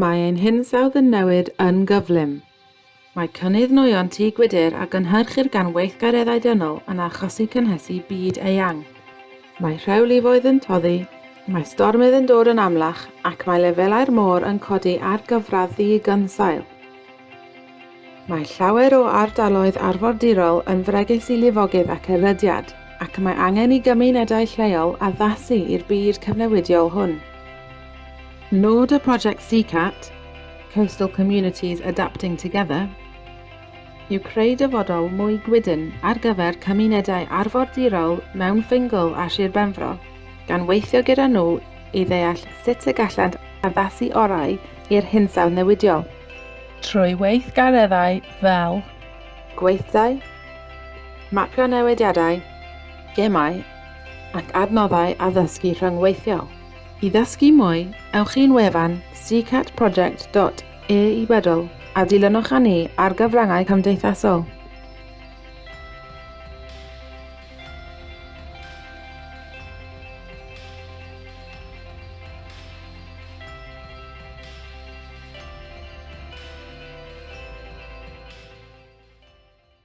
Mae ein hinsawdd yn newid yn gyflym. Mae cynnydd nwyon tŷ gwydr a gynhyrchir gan weithgareddau dynol yn achosi cynhesu byd eang. Mae rhewlifoedd yn toddi, mae stormydd yn dod yn amlach ac mae lefelau'r môr yn codi ar gyfradd ddi-gynsail. Mae llawer o ardaloedd arfordirol yn fregus i lifogydd ac erydiad, ac mae angen i gymunedau lleol addasu i'r byd cyfnewidiol hwn. Nod y prosiect CCAT, Coastal Communities Adapting Together, yw creu dyfodol mwy gwydn ar gyfer cymunedau arfordirol mewn Fingal a Sir Benfro, gan weithio gyda nhw i ddeall sut y gallant addasu orau i'r hinsawdd newidiol. Trwy weithgareddau fel. Gweithdai, mapio newidiadau, gemau ac adnoddau addysgu rhyngweithiol. I ddysgu mwy, ewch i'n wefan ccatproject.e i bedl a dilynwch â ni ar gyfryngau cymdeithasol.